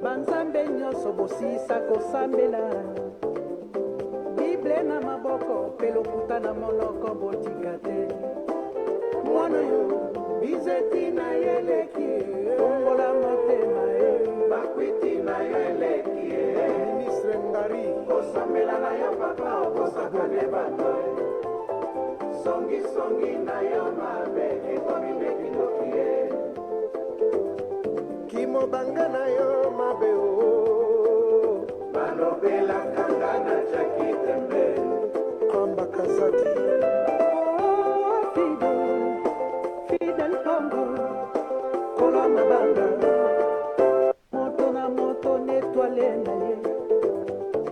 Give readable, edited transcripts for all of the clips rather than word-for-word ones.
Banzambe nyonso bosisa kosambela Bible na maboko mpe lokuta na monoko botika te Mwana yo bizeti na ye eleki Fongola motema e Bakwiti na yo eleki e Ministre Ngari Kosambela na yo papa okosaka nde bato e Songisongi na yo mabe ekomi nde kindoki e Kimobanga na yo mabe o Balobelaka nga na tiaki tembe Amba Kazadi Oh Fidel, Fidel Congo Kolo mabanga Moto na moto na etoile na ye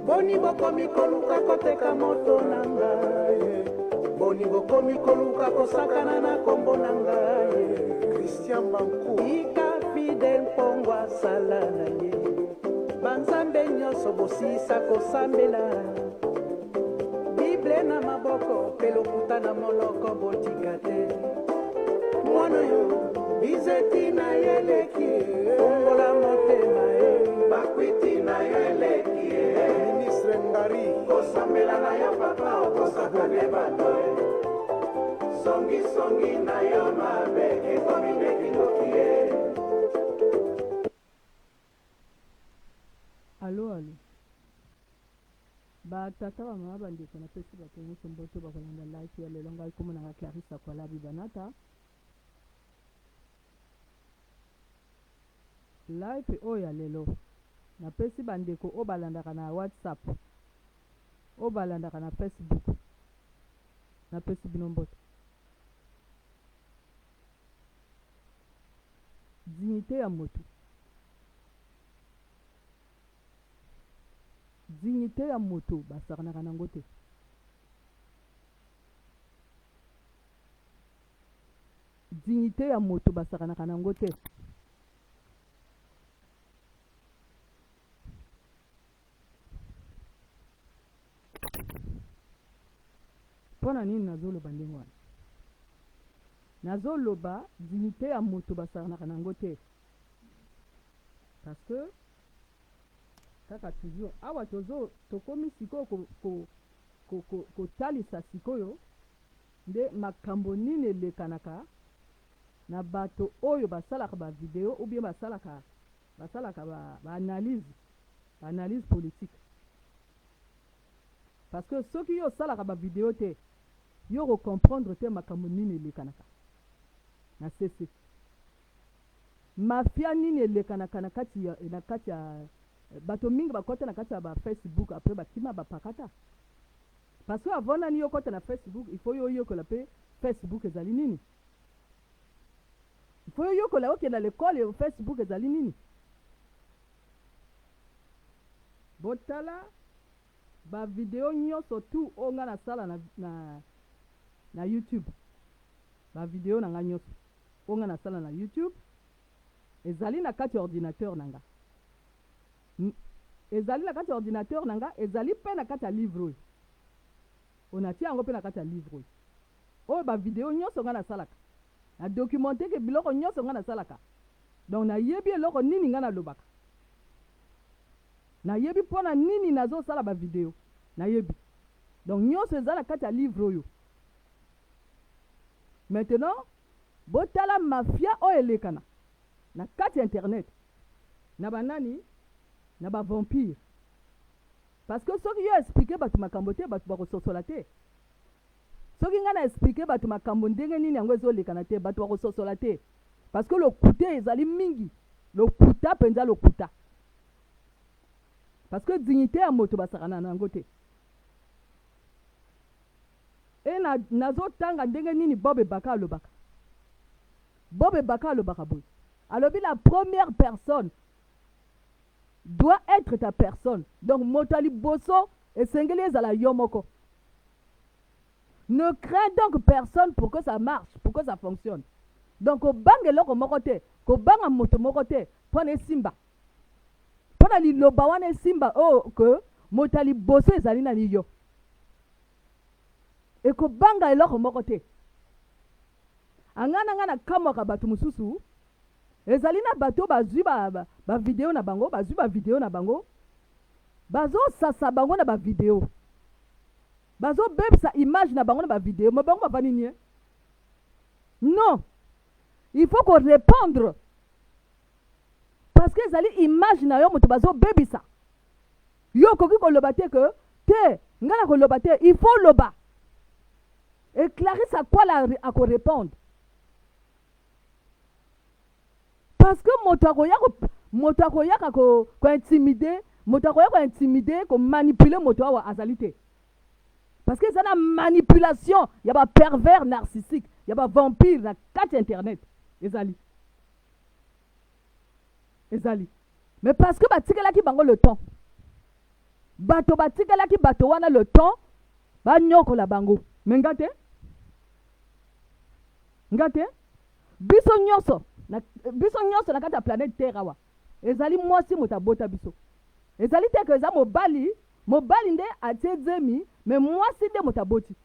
Boni bokomi koluka koteka moto na ngai Boni bokomi koluka kosakana na kombo na ngai Christian Banku Tika Fidel Mpongo asala na ye Banzambe nyonso bosisa kosambela Bible na maboko mpe lokuta na monoko botika te Mwana yo bizeti na ye eleki Fongola motema e Bakwiti na yo eleki e Ministre Ngari Kosambela na yo papa okosaka nde bato e Songisongi na yo mabe ekomi nde kindoki e Alo alo ba tata ba mama ba ndeko na pesi bato nyonso mbote bakolanda live ya lelo ngai kombo na nga Clarisse Akwala Bibanata live oyo ya lelo napesi ba ndeko oyo balandaka na WhatsApp oyo balandaka na Facebook napesi bino mbote dignité ya moto Dignite ya moto basakanaka nango te. Dignite ya moto basakanaka nango te. Mpo na nini nazoloba ndenge wana? Nazoloba dignite ya moto basakanaka nango te parce que Kaka toujours awa tozo tokomi sikoyo ko ko ko ko kotalisa sikoyo nde makambo nini elekanaka na bato oyo basalaka ba video ou bien basalaka basalaka ba ba analyse ba analyse politique parce que soki yo osalaka ba video te yo oko comprendre te makambo nini elekanaka na sese. Mafia nini elekanaka na kati ya na kati ya bato mingi bakota na kati ya ba Facebook après bakima bapakata parce que avant nani yo okota na Facebook il faut yo oyekola pe Facebook ezali nini il faut yo oyekola okenda l'école Facebook ezali nini botala ba video nyonso tout oyo nga nasala na, na, na YouTube ba video na nga nyonso oyo nga nasala na YouTube ezali na kati ya ordinateur na nga. Ezali na kati ya ordinateur na nga, ezali pe na kati ya livre oyo. Oyo natie yango pe na kati ya livre oyo. Oyo ba video nyonso nga nasalaka. Na documenteke biloko nyonso nga nasalaka. Donc nayebi eloko nini nga nalobaka. Nayebi pona nini nazosala ba video. Nayebi. Donc nyonso eza na kati ya livre oyo. Maintenant bo tala mafia oyo elekana na kati ya internet na ba nani na ba vampire parce que soki yo explique batu makambo te batu bako sosola te soki nga na explique batu makambo ndenge nini yango ezo lekana te batu bako sosola te parce que lokuta ezali mingi lokuta penza lokuta parce que dignite ya moto basakana na yango te. Et na nazo tanga ndenge nini Bob Ebaka alobaka. Bob Ebaka alobaka boye. Alobi la première personne doit etre ta personne. Donc moto ya liboso esengeli ezala yo moko. Ne crains donc personne pour que ça marche, pour que ça fonctionne. Donc kobanga eloko moko te, kobanga moto moko te pona esimba. Pona liloba wana esimba oh que moto ya liboso ezali nani yo. Ekobanga eloko moko te. Anga na nga nakamwaka bato mosusu. Ezali na bato oyo bazwi ba, ba, Ba video na bango, bazwi ba video na bango, bazosasa bango na ba video, bazobebisa image na bango na ba video, mais bango bavandi nie. Non, il faut ko répondre parce que ezali image na yo moto bazobebisa. Yo okoki koloba te ke te, ngai na koloba te, il faut loba. Et Clarisse Akwala ako répondre parce que moto akoya moto akoyaka ko intimider, moto akoya ko intimider, ko manipuler moto awa azali te, parce que eza na manipulation ya ba pervers narcissique, ya ba vampire na kati ya internet. Ezali mais parce que batikelaki bango le temps, bato batikelaki bato wana le temps banyokola bango. Mais nga te, nga te. Biso nyonso na kati ya planète Terre awa, ezali mwasi moto abota biso. Ezali te ke eza mobali, mobali nde atie zemi, mais mwasi nde moto aboti.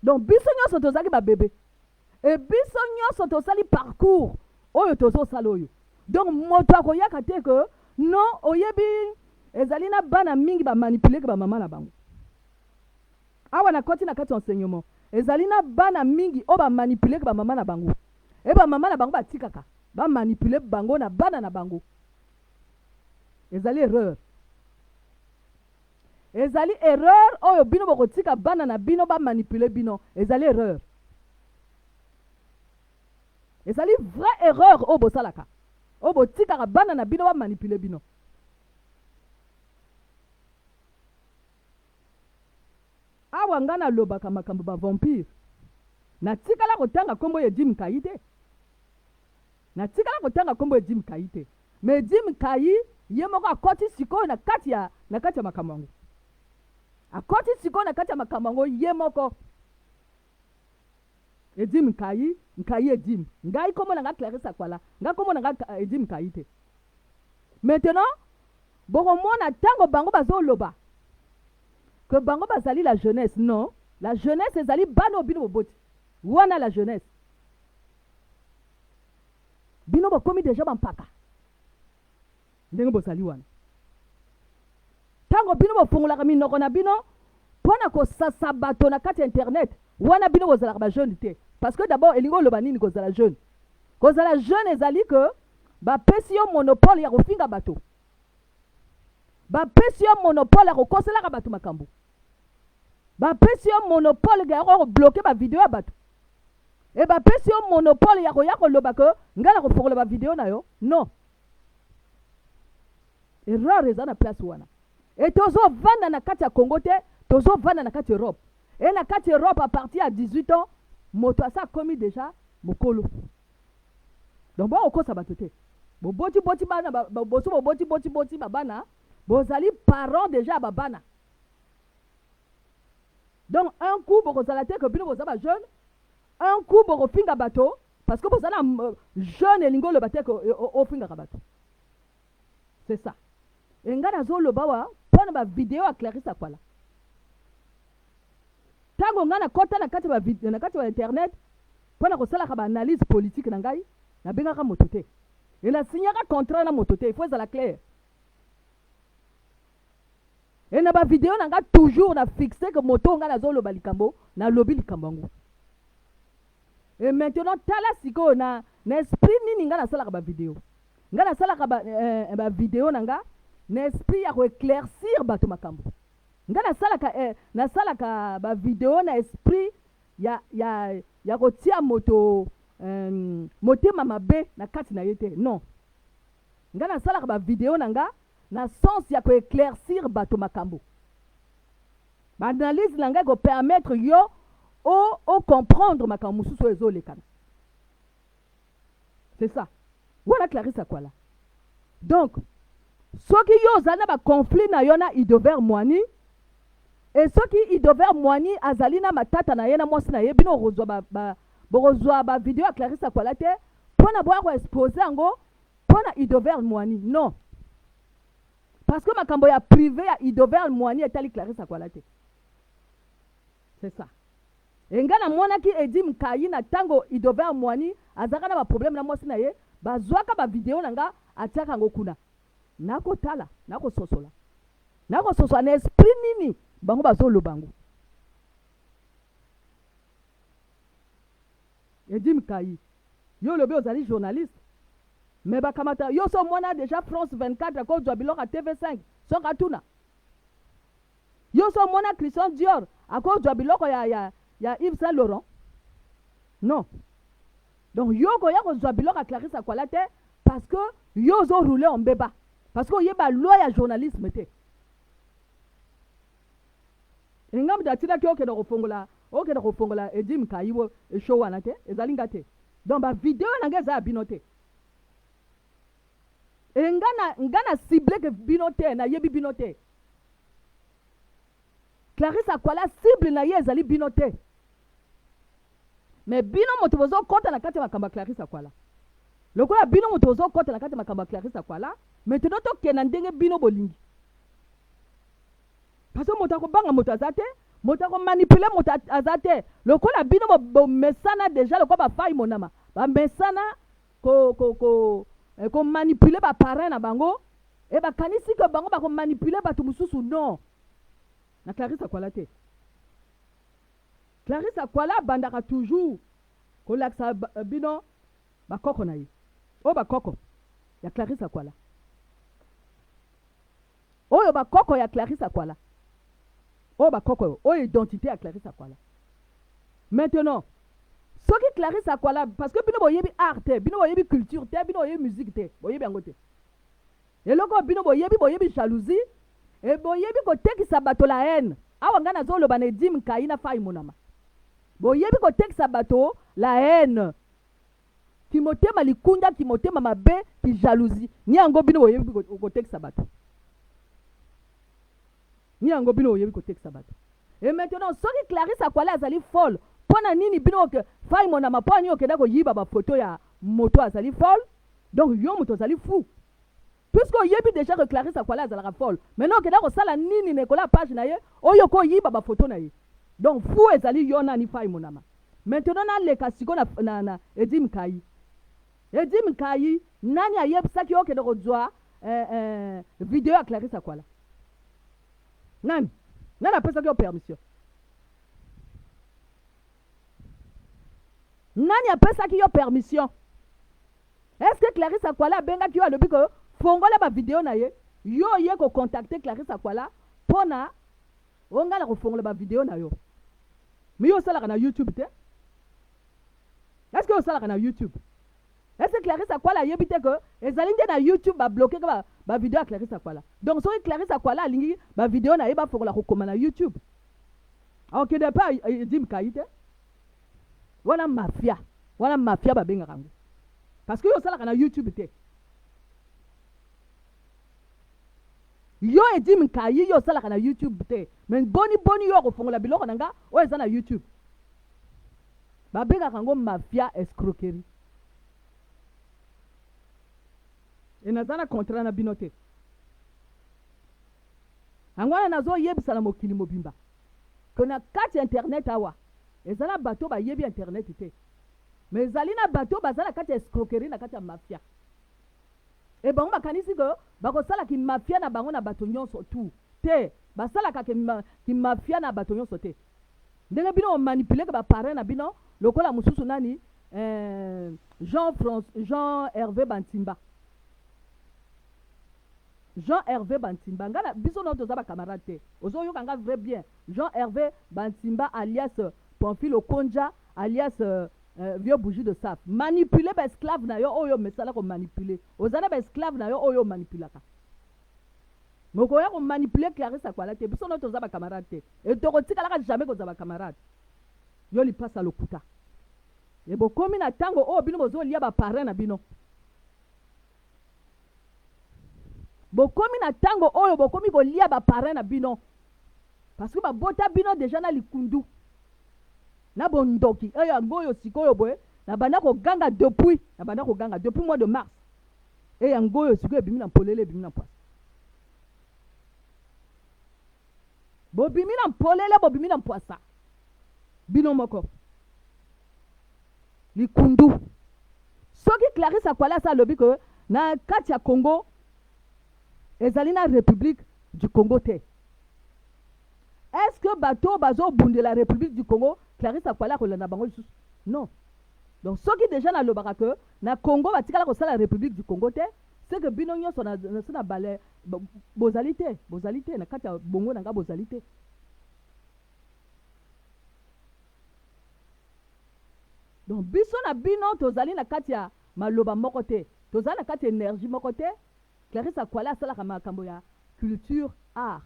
Donc biso nyonso tozalaki babebe e biso nyonso tosali parcours oyo tozosala oyo. Donc moto akoyaka te ke non. Oyebi, ezali na bana mingi bamanipuleke bamama na bango. Awa nakoti na kati ya enseignement. Ezali na bana mingi oyo bamanipuleke bamama na bango e bamama na bango batikaka bamanipule bango na bana na bango. Ezali erreur, ezali erreur oyo bino bokotika bana na bino bamanipule bino. Ezali erreur, ezali vraie erreur oyo bosalaka, oyo botikaka bana na bino bamanipule bino. Awa ngai nalobaka makambo bavampire, natikala kotanga nkombo ya Jim Kai te, natikala kotanga nkombo ya Jim Kai te. Mais Jim Kai ye moko akɔti sikoyo na kati ya makambo yango, akɔti sikoyo na kati ya makambo yango ye moko. Edim Nkai, Nkai Edim. Ngai kombo na nga Clarisse Akwala, ngai kombo na nga Edim Nkai te. Maintenant bokomona ntango bango bazoloba ke bango bazali la jeunesse. Non, la jeunesse ezali bana oyo bino boboti wana. La jeunesse, bino bokomi déjà bampaka ndenge bozali wana. Ntango bino bofungolaka minoko na bino mpo na kosasa bato na kati ya internet wana, bino bozalaka bajeune te. Parce que d'abord, elingi oloba nini kozala jeune? Kozala jeune ezali ke bapesi yo monopole ya kofinga bato, bapesi yo monopole ya kokoselaka bato makambo, bapesi yo monopole ya kobloquer bavideo ya bato e bapesi yo monopole ya koya koloba ke ngai na kofongola bavideo na yo. Non, erreur eza na place wana. E tozovanda na kati ya Congo te, tozovanda na kati Europe. E na kati Europe, à partir ya 18 ans, moto asa akomi déjà mokolo. Donc bokokosa bato te. Bobotiboti bana, boso bobotibotiboti babana, bozali parent déjà ya babana. Donc un coup bokozala te ke bino boza bajeune, un coup bokofinga bato parce que boza na jeune. Elingi oloba te ke ofingaka bato. C'est ça. E ngai nazoloba wa mpo na bavideo ya Clarisse Akwala. Ntango ngai nakɔta na kati ya internet mpo na kosalaka baanalyse politique na ngai, nabengaka moto te e nasignaka contrat na moto te. Il faut ezala clair. E na bavideo na ngai, toujours na fixe ke moto oyo ngai nazoloba likambo, nalobi likambo yango. E maintenant tala sikoyo na esprit nini ngai nasalaka bavideo. Ngai nasalaka bavideo na nga na esprit ya koéclaircir bato makambo. Ngai nasalaka bavideo na esprit ya kotia moto motema mabe na kati na ye te. Non, ngai nasalaka bavideo na nga na sens ya koéclaircir bato makambo. Baanalyse na ngai kopermettre yo ocomprendre makambo mosusu oyo ezolekana. C'est ça wana Clarisse Akwala. Donc soki yo ozali na baconflit na yo na Idover Mwani, e soki Idover Mwani azali na matata na ye na mwasi na ye, bino bokozwa bavideo ya Clarisse Akwala te mpo na boya koexposer yango mpo na Idover Mwani. Non, parce que makambo ya privé ya Idover Mwani etali Clarisse Akwala te. C'est ça. Et nga namonaki Eddy Mkayi na tango Idovin Amwani azalaka na ba problème na mwasi na ye, bazuaka ba video na nga atiaka yango kuna. Nakotala, nakososola. Nakososola na esprit nini bango bazoloba yango. Eddy Mkayi, yo olobi ozali journaliste mais bakamata yo osi omona dejà France 24 akozua biloko ya TV5 soki atuna? Yo osi omona Christian Dior akozua biloko ya ya ya Yves Saint Laurent? Non. Donc yo okoya kozua biloko ya Clarisse Akwala te parce que yo ozo rouler en mbeba parce que oyeba loi ya journalisme te. Nga mutu atindaki yo okende kofongola okende kofongola Eddy Mkayi show wana te ezali nga te. Donc ba video na nga eza ya bino te. Et nga na nga na cible que bino te na yebi bino te. Clarisse Akwala cible na ye ezali bino te. Mais bino moto bozo kota na kati ya makambo ya Clarisse Akwala. Lokola bino moto bozo kota na kati ya makambo ya Clarisse Akwala, maintenant tokenda ndenge bino bolingi. Parce que moto akobanga moto aza te, moto ako manipuler moto aza te. Lokola bino bomesana dejà lokola ba fayi monama, bamesana ko ko ko eh, ko manipuler ba parrain na bango et bakanisi que bango bako manipuler bato mosusu non. Na Clarisse Akwala te. Clarisse Akwala abandaka toujours kolakisa bino bakoko na ye. Oyo bakoko ya Clarisse Akwala. Oyo ba koko ya Clarisse Akwala. Oyo ba koko oyo identite ya Clarisse Akwala. Maintenant soki Clarisse Akwala parce que bino boyebi art te, bino boyebi culture te, bino boyebi musique te, boyebi yango te. Eloko bino boyebi, boyebi jalousie et boyebi kotekisa bato la haine. Awa nga nazo loba na Eddy Mkayi na Fayi Monama. Boyebi kotekisa bato la haine. Kimotema likunda, kimotema mabe, ki jalousie. Ni yango bino boyebi kotekisa bato. Ni yango bino boyebi kotekisa bato. Et maintenant soki Clarisse Akwala azali folle, pona nini bino oke Fayi Monama pona nini okenda koyiba ba photo ya moto azali folle? Donc yo moto ozali fou. Puisque oyebi dejà que Clarisse Akwala azalaka folle, maintenant okenda kosala nini na ekola page na ye oyo koyiba ba photo na ye? Donc fou ezali yo nani Fayi Monama. Maintenant naleka sikoyo na, na, na Eddy Mkayi. Eddy Mkayi, nani ayebisaki yo okende kozwa eh, eh, video ya Clarisse Akwala? Nani? Nani apesaki yo permission? Nani apesaki yo permission? Est-ce que Clarisse Akwala abengaki yo alobi ko fongola ba video na ye? Yo oye ko contacter Clarisse Akwala pona o nga nako fongola ba video na yo. Mais yo osalaka na YouTube te? Est-ce que osalaka na YouTube? Est-ce que Clarisse Akwala ayebi te que ezali nde na YouTube ba bloquer ba, ba video ya Clarisse Akwala? Donc soki Clarisse Akwala alingi ba video na ye ba fongola kokoma na YouTube. Akokende pe Eddy Mkayi te? Wana mafia, wana mafia babengaka yango. Parce que yo osalaka na YouTube te. Yo Eddy Mkayi yo osalaka na YouTube te. Mais boni boni yo okofongola biloko na nga oyo eza na YouTube. Babengaka yango mafia escroquerie. Et naza na contrat na bino te. Yango wana nazo yebisa na mokili mobimba que na kati ya internet awa eza na bato bayebi internet te. Mais ezali na bato baza na kati ya escroquerie na kati ya mafia. Et bango bakanisi que bakosala ki mafia na bango na bato nyonso tout te. Basalaka ki mafia na bato nyonso te. Ndenge bino bo manipuleke ba parrain na bino lokola mosusu nani eh, Jean Franc, Jean Hervé Bantimba. Jean Hervé Bantimba nga na biso na toza ba camarade te. Ozo yoka nga vrai bien. Jean Hervé Bantimba alias Pamphile Okonja alias euh, vieux bougie de saf. Manipuler ba esclave na yo oyo mesala ko manipuler. Oza na ba esclave na yo oyo manipulaka. Mais okoya ko manipuler Clarisse Akwala te. Biso na toza ba camarade te. Et toko tikalaka jamais kozala ba camarade. Yo lipasa lokuta. Et bokomi na tango oyo bino bozo lia ba parrain na bino. Bokomi na tango oyo bokomi kolia ba parrain na bino. Parce que babota bino dejà na likundu. Na bondoki. Oyo yango oyo sikoyo boye na banda koganga depuis, na banda koganga depuis mois de mars. Et yango oyo sikoyo ebimi na mpolele, ebimi na mpwasa. Bobimi na mpolele, bobimi na mpwasa. Bino moko. Likundu. Soki Clarisse Akwala asa alobi que na kati ya Congo ezali na Republique du Congo te. Est-ce que bato oyo bazobundela Republique du Congo, Clarisse Akwala akolanda bango lisusu? Non. Donc soki dejà nalobaka que na Congo batikala kosala Republique du Congo te, c'est que bino nyonso na na bale bozali te, bozali te na kati ya bongo na nga bozali te. Donc biso na bino tozali na kati ya maloba moko te, tozali na kati ya energie moko te. Clarisse Akwala asalaka makambo ya culture, art.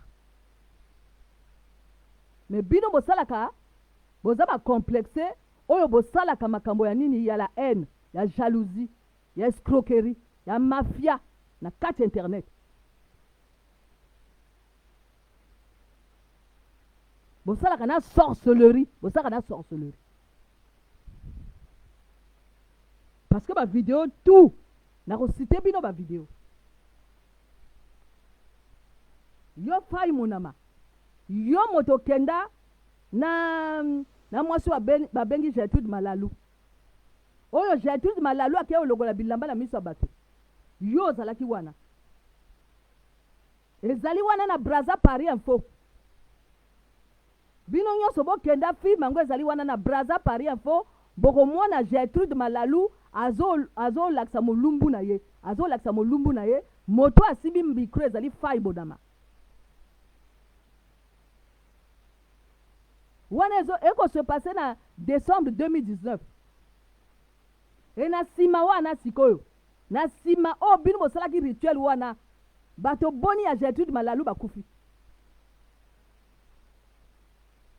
Mais bino bosalaka, boza ba complexe oyo bosalaka makambo ya nini, ya la haine, ya jalousie, ya escroquerie, ya mafia na kati ya internet. Bosalaka na sorcellerie, bosalaka na sorcellerie. Parce que ba video tout nako citer bino ba video. Yo Fay Monama, yo moto okenda na na mwasi oyo babengi Gertrude Malalu. Oyo Gertrude Malalu akei ologola bilamba na miso ya bato. Yo ozalaki wana. Ezali wana na Brazza Paris Info. Bino nionso bo kenda film yango ezali wana na Brazza Paris Info bokomona Gertrude Malalu azo azo lakisa molumbu na ye azo lakisa molumbu na ye moto asimbi micro ezali Faye Bonama wana ezo eko se passer na decembre 2019 et na sima wana sikoyo na sima oyo bino bosalaki rituel wana bato boni ya Gertrude Malalu bakufi?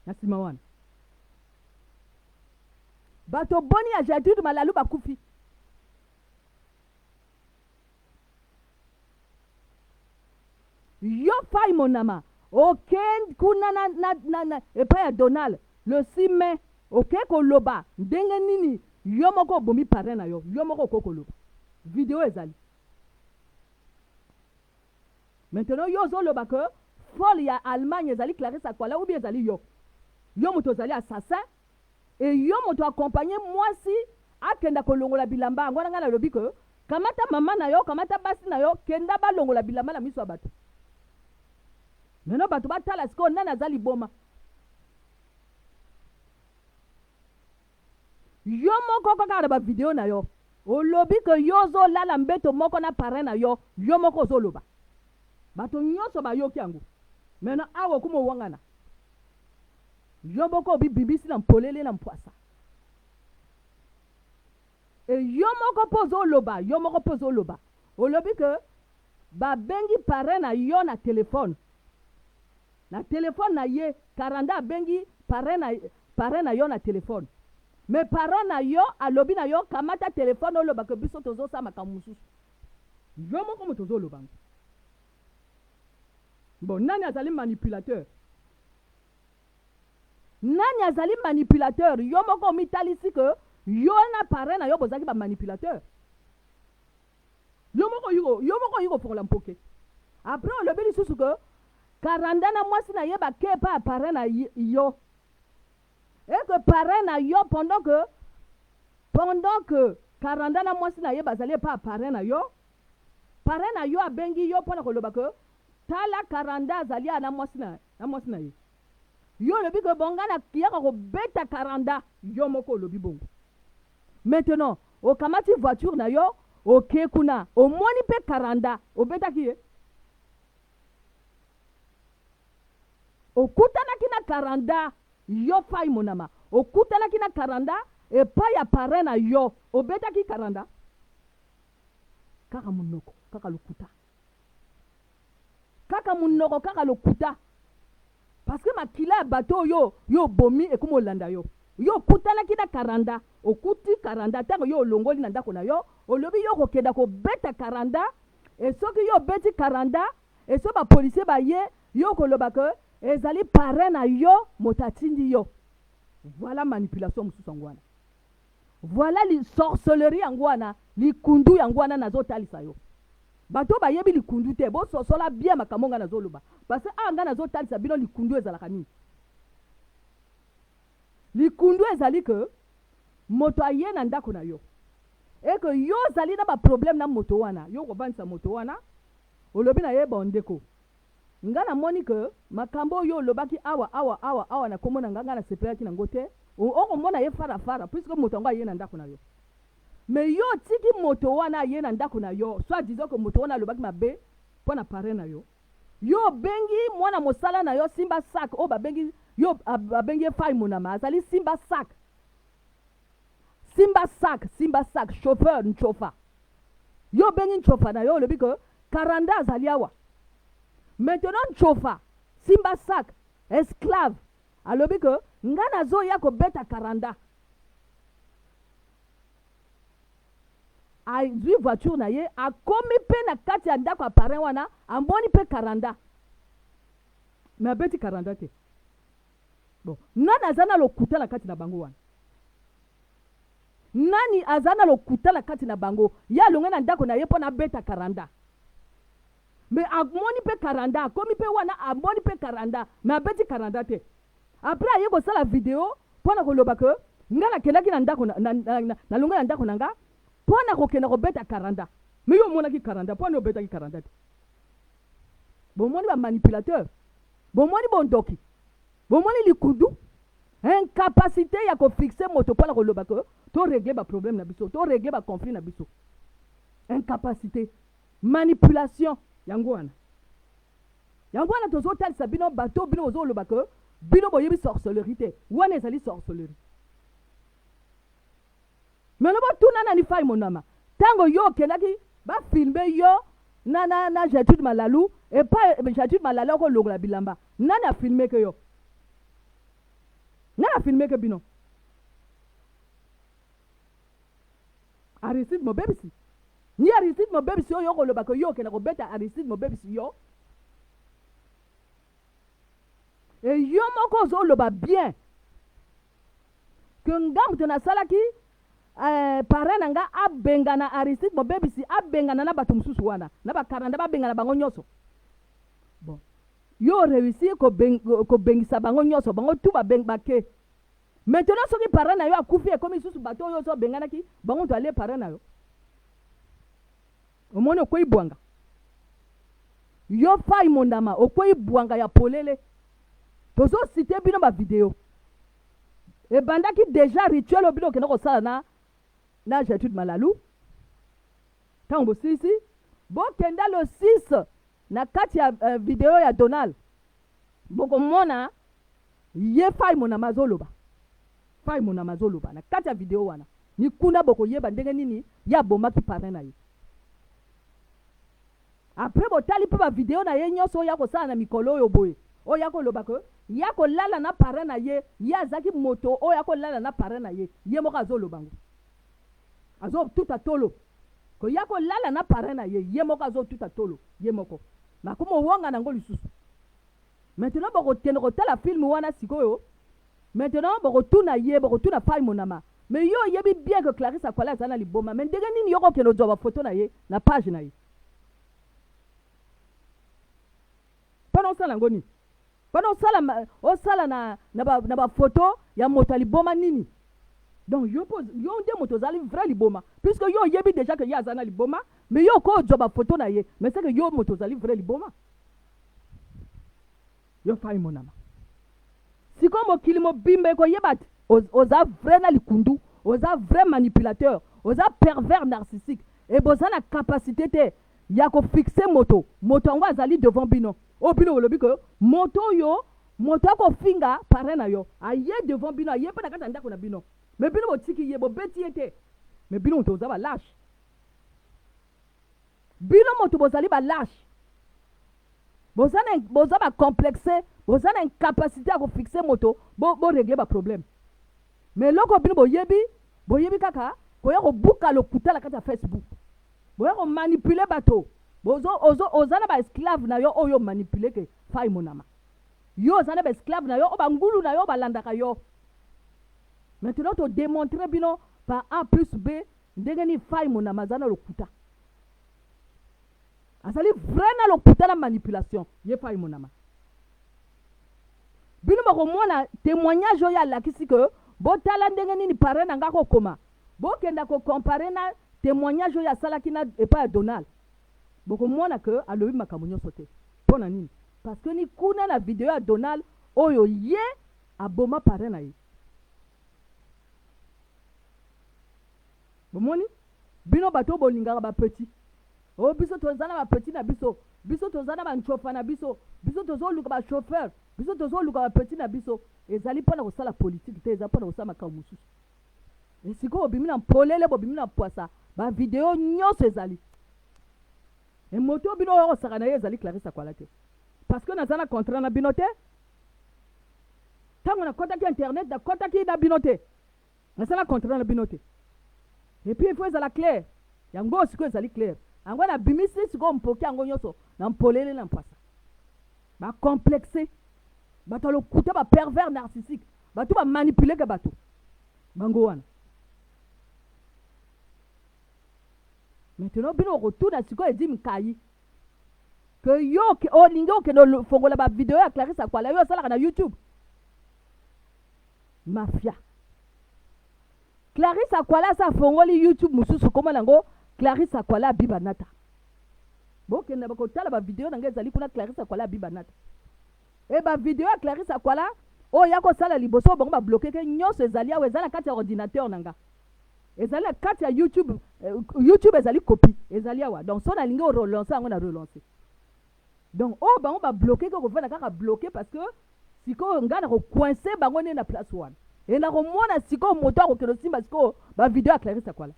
Na sima wana bato boni ya Gertrude Malalu bakufi? Yo Fay Monama okend kuna na, na, na, na epai ya Donald le 6 mai oke koloba ndenge nini yo moko obomi parrain na yo, yo moko okoki koloba video ezali. Maintenant yo ozo loba que folle ya Allemagne ezali Clarisse Akwala ou bien ezali yo? Yo moto ozali assassin et yo moto accompagner mwasi akenda kolongola bilamba yango wana ngai nalobi que kamata mama na yo kamata basi na yo kenda balongola bilamba na miso ya bato. Maintenant bato batala sikoyo nani aza liboma. Yo moko kaka na ba video na yo olobi que yo ozo lala mbeto moko na parrain na yo, yo moko ozo loba. Bato nyoso ba yoki yango. Maintenant awa okoma owangana. Yo moko obi bimisi na mpolele na mpwasa. Et yo moko pe ozo loba, yo moko pe ozo loba. Olobi que ba bengi parrain na yo na telephone. Na telephone na ye karanda abengi parrain na parrain na yo na telephone mais parent na yo alobi na yo kamata telephone oloba que biso tozo sala makambo mosusu yo moko moto ozo loba ngo bon nani azali manipulateur nani azali manipulateur yo moko omitalisi que yo na parrain na yo bozalaki ba manipulateur Yo moko oyi yo moko oyi kofongola mpoke. Après olobi lisusu que Karanda na mwasi na ye bake epai ya parrain na yo. Et que parrain na yo pendant que pendant que Karanda na mwasi na ye bazali epai ya parrain na yo, parrain na yo abengi yo pona koloba que tala Karanda azali awa na mwasi na na mwasi na ye. Yo olobi que bon nga nakiyaka kobeta Karanda, yo moko olobi bongo. Maintenant okamati voiture na yo oke kuna omoni pe karanda obetaki ye? Okutanaki na karanda yo Fay Monama okutanaki na karanda epai ya parrain na yo obetaki karanda? Kaka munoko kaka lokuta. Kaka munoko kaka lokuta parce que makila ya bato oyo yo obomi ekomi olanda yo. Yo okutanaki na karanda, okuti karanda tango yo olongoli na ndako na yo, olobi yo okokenda kobeta karanda et soki yo obeti karanda et soki ba policiers baye yo okoloba que ezali parrain na yo moto atindi yo. Voilà manipulation mosusu yango wana. Voilà li sorcellerie yango wana, likundu yango wana nazo talisa yo. Bato oyo bayebi likundu te, bo sosola bien makambo nga nazo loba. Parce que awa nga nazo talisa bino likundu ezalaka nini. Likundu ezali que moto aye na ndako na yo et que yo ozali na ba problème na moto wana, yo okovandisa moto wana, olobi na ye bon ndeko, nga namoni que makambo oyo olobaki awa awa awa awa na kombo na nga, nga nasepelaki na ngo te, okomona ye fara fara puisque moto yango aye na ndako na yo. Mais yo otiki moto wana aye na ndako na yo, soit disant que moto wana alobaki mabe mpo na parrain na yo. Yo obengi mwana mosala na yo simba sac oyo babengi yo babengi ye Fay Monama azali simba sac. Simba sac, simba sac, chauffeur nchofa. Yo obengi nchofa na yo olobi que Karanda azali awa. Maintenant nchofa, simba sac, esclave alobi que nga nazoya kobeta Karanda. Azui voiture na ye akomi pe na kati ya ndako ya parrain wana amoni pe karanda mais abeti karanda te bon nani aza na lokuta na kati na bango wana nani aza na lokuta na kati na bango ye alongue na ndako na ye pona abeta karanda mais amoni pe karanda akomi pe wana amoni pe karanda mais abeti karanda te Après aye kosala video pona koloba que nga nakendaki na ndako na longwe na ndako na nga pona kokenda kobeta karanda mais yo omonaki karanda pona nini obetaki karanda te? Bomoni ba manipulateur bomoni bondoki bomoni likudu incapacite ya ko fixer moto pona koloba que to regler ba problème na biso to regler ba conflit na biso incapacite manipulation yango wana. Yango wana tozo talisa bino bato bino bozo loba que bino boyebi sorcellerie te, wana ezali sorcellerie. Maintenant bo tuna nani Faye Monama tango yo okendaki ba filmer yo na na na Gertrude Malalu epa Gertrude Malalu ako longola bilamba nani a filmer ke yo? Nani a filmer ke bino? Aristide mobebisi Ni Aristide mobebisi oyo okoloba que yo okenda kobeta Aristide mobebisi yo et yo moko ozo loba bien que nga moto nasalaki eh, parrain na nga abengana Aristide mobebisi abengana na bato mosusu wana na bakaranda babengana bango nyonso bon yo réussir kobengisa bango nyonso bango tout babeng bake Maintenant soki parent na yo akufi ekomi lisusu bato oyo ozo benganaki bango mutu alie parent na yo? Omoni okweyi bwanga yo fay mondama okweyi bwanga ya polele tozo cite bino ba video ebandaki dejà rituel oyo bino okenda kosala na na Gertrude Malalu tango bosilisi bokenda le 6 na kati ya uh, video ya Donald bokomona Ye Fay Monama azo loba. Fay Monama azo loba na kati ya video wana. Ni kuna boko yeba ndenge nini ye abomaki parrain na ye. Après botali pe ba video na ye nionso oyo akosala na mikolo oyo boye. Oyo ako loba que ye ako lala na parrain na ye, ye azalaki moto oyo ako lala na parrain na ye. Ye moko azo loba ngo. Azo tuta tolo que ye ako lala na parrain na ye, ye moko azo tuta tolo ye moko. Mais akomi owangana ngo lisusu. Maintenant boko kende kotala film wana sikoyo maintenant boko tuna ye boko tuna Fay Monama mais yo oyebi bien que Clarisse Akwala aza na liboma mais ndenge nini yo oko kende ozua ba photo na ye na page na ye pona osala yango nini pona osala osala na na ba na ba photo ya moto ya liboma nini donc yo po yo nde moto ozali vrai liboma puisque yo oyebi déjà que ye aza na liboma mais yo oko ozua ba photo na ye mais c'est que yo moto ozali vrai liboma. Yo fay monama. Sikoyo mokili mobimba ekoyeba te oza vrai na likundu, oza vrai manipulateur, oza pervers narcissique et boza na capacite te ya ko fixer moto, moto yango azali devant bino oyo bino bolobi que moto oyo moto akofinga parrain na yo aye devant bino aye pe na kati ya ndako na bino mais bino botiki ye bobeti ye te mais bino moto boza ba lache. Bino moto bozali ba lache. Boza na boza ba complexe, boza na incapacite ya ko fixer moto bo bo regler ba problème. Mais eloko bino boyebi, boyebi kaka koya kobuka lokuta na kati ya Facebook. Boya ko manipuler bato. Bozo ozo oza na ba esclave na yo oyo manipuler ke Fay Monama. Yo oza na ba esclave na yo oyo ba ngulu na yo balandaka yo. Maintenant to demontrer bino par A plus B Ndenge nini Fay Monama aza na lokuta? Azali vrai na lokuta na manipulation ye Fay Monama. Bino bokomona temoignage oyo alakisi que Botala ndenge nini parrain na nga akokoma. Bokenda ko comparer na temoignage oyo asalaki na epai ya Donald. Bokomona que alobi makambo nyonso te. Mpo na nini? Parce que ni kuna na video ya Donald oyo ye aboma parrain na ye. Bomoni? Bino bato oyo bolingaka ba petit. Oh biso toza na ba petit na biso. Biso toza na ba nchofa na biso. Biso tozoluka ba chauffeur. Biso tozoluka ba petit na biso. Ezali mpo na kosala politique te, eza mpo na kosala makambo mosusu. Et sikoyo bobimi na polele, bobimi na pwasa, ba video nyonso ezali. Et moto oyo bino oyo kosaka na ye ezali Clarisse Akwala te. Parce que naza na contrat na bino te. Tango nakotaki internet, nakotaki na bino te. Nasala contrat na bino te. Et puis il faut ezala clair. Yango sikoyo ezali clair. Yango nabimisi sikoyo mpoki yango nyonso na mpolele na mpwasa. Ba complexe. Bato ya lokuta, ba pervers narcissique. Bato ba manipuleke bato. Bango wana. Maintenant bino okotuna sikoyo Eddy Mkayi que yo olingi okende ofongola ba video ya Clarisse Akwala yo osalaka na YouTube. Mafia. Clarisse Akwala asa afongoli YouTube mosusu kombo nango Clarisse Akwala Abiba Nata. Bokende bakotala ba video na ngai ezali kuna Clarisse Akwala Abiba Nata. E ba video ya Clarisse Akwala oyo ya kosala liboso bango ba bloquer ke nyonso ezali awa eza na kati ya ordinateur na nga. Ezali na kati ya YouTube, YouTube ezali copie, ezali awa. Donc so nalingi o relancer yango na relancer. Donc oyo bango ba bloquer ke kovanda kaka bloquer parce que sikoyo nga nako coincer bango nde na place wana. Et nakomona sikoyo moto akokende osimba sikoyo ba video ya Clarisse Akwala.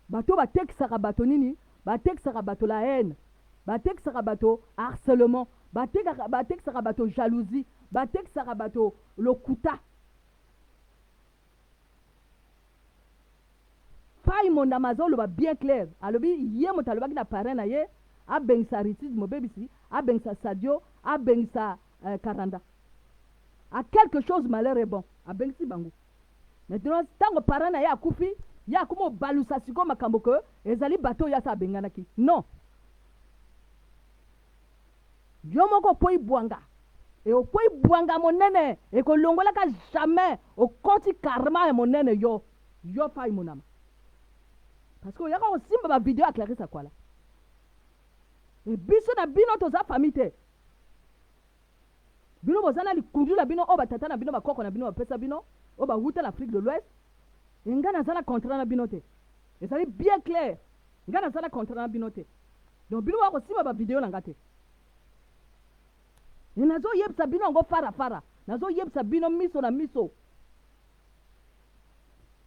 Bato batekisaka bato nini? Batekisaka bato la haine, batekisaka bato harcelement, batekaka batekisaka bato jalousie, batekisaka bato lokuta. Fayi Mondama azoloba bien clair, alobi ye moto alobaki na parrain na ye abengisa Aristide Mobebisi, abengisa Sadio, abengisa Karanda. A quelque chose malheur est bon, abengisi bango. Maintenant tango parrain na ye akufi, ye akomi obalusa sikoyo makambo que ezali bato oyo asa abenganaki. Non. Yo moko okweyi bwanga. Et okweyi bwanga monene ekolongolaka jamais okoti karma ya monene yo yo Fayi Monama. Parce que oyaka kosimba ba video ya Clarisse Akwala. Et biso na bino toza famille te. Bino boza na likundu na bino oyo ba tata na bino ba koko na bino bapesa bino oyo ba wuta na Afrique de l'Ouest. Et nga naza na contrat na bino te. Ezali bien clair. Nga naza na contrat na bino te. Donc bino boya kosimba ba video na nga te. Et nazo yebisa bino yango fara fara. Nazo yebisa bino miso na miso.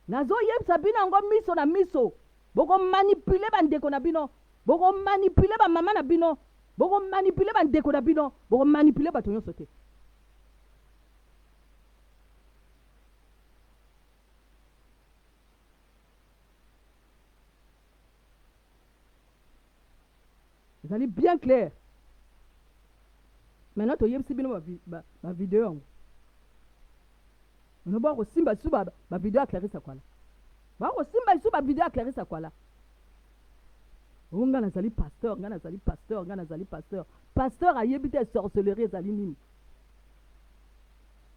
Nazo yebisa bino yango miso na miso. Boko manipuler ba ndeko na bino. Boko manipuler ba mama na bino. Boko manipuler ba ndeko na bino. Boko manipuler bato nyonso te. Ezali bien clair. Maintenant toyebisi bino ba, ba, ba video yango. Maintenant ba kosimba lisusu ba, ba video ya Clarisse Akwala. Ba kosimba lisusu ba video ya Clarisse Akwala. Oh, nga nazali pasteur, nga nazali pasteur, nga nazali pasteur. Pasteur ayebi te sorcellerie ezali nini.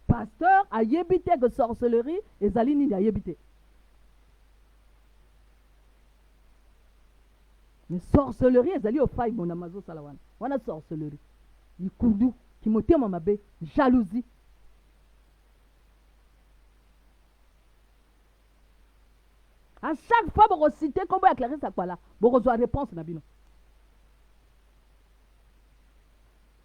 Pasteur ayebi te que sorcellerie ezali nini, ayebi te. Mais sorcellerie ezali oyo Fayi Monama azosala wana. Wana sorcellerie. Likundu, kimotema mabe, jalousie. À chaque fois boko citer kombo ya Clarisse Akwala, bokozwa réponse na bino.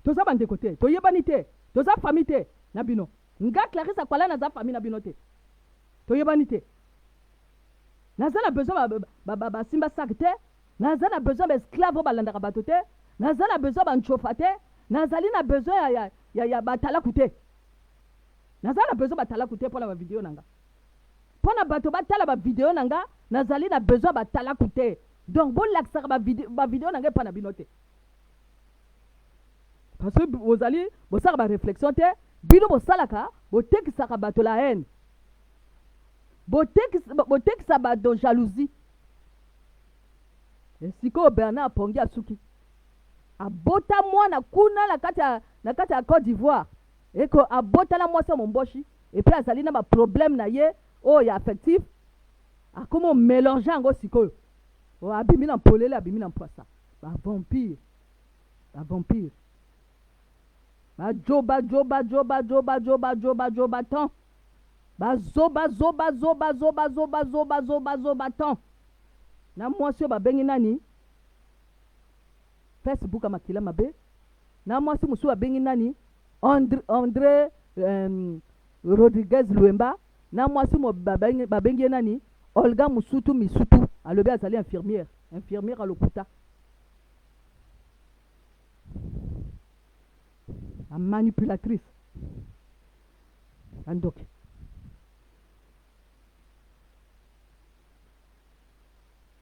Toza bandeko te, toyebani te, toza famille te na bino. Nga Clarisse Akwala naza famille na bino te. Toyebani te. Naza na besoin ba simba sac te, naza na besoin ba esclave oyo balandaka bato te, naza na besoin ba nchofa te, nazali na besoin ya ba talaku te. Naza na besoin ba talaku te pona ba video na nga. Pona bato batala ba video na nga, nazali na besoin ba talaku te. Donc bolakisaka ba video na nga epa na bino te. Parce que bozali bosalaka ba reflexion te, bino bosalaka botekisaka bato la haine. Botekisa bato jalousie. Et sikoyo Bernard Pongi asuki. Abota mwana kuna na kati ya na kati ya Cote d'Ivoire. Eko abota na mwasi ya momboshi. Et puis azali na ba problème na ye oyo ya affectif, akomi omélange yango sikoyo. Oh, abimi na mpolele, abimi na mpwasa. Bavampire, bavampire, bajoba joba joba joba joba joba joba ton, bazoba zoba zoba zoba zoba zoba zoba zoba ton. Na mwasi oyo babengi nani, Facebook ya makila mabe, na mwasi mosusu babengi nani, André, André Rodriguez Luemba, na mwasi babengi ye nani, Olga Musutu Misutu, alobi azali infirmière, infirmière alokuta, manipulatrice, bandoki.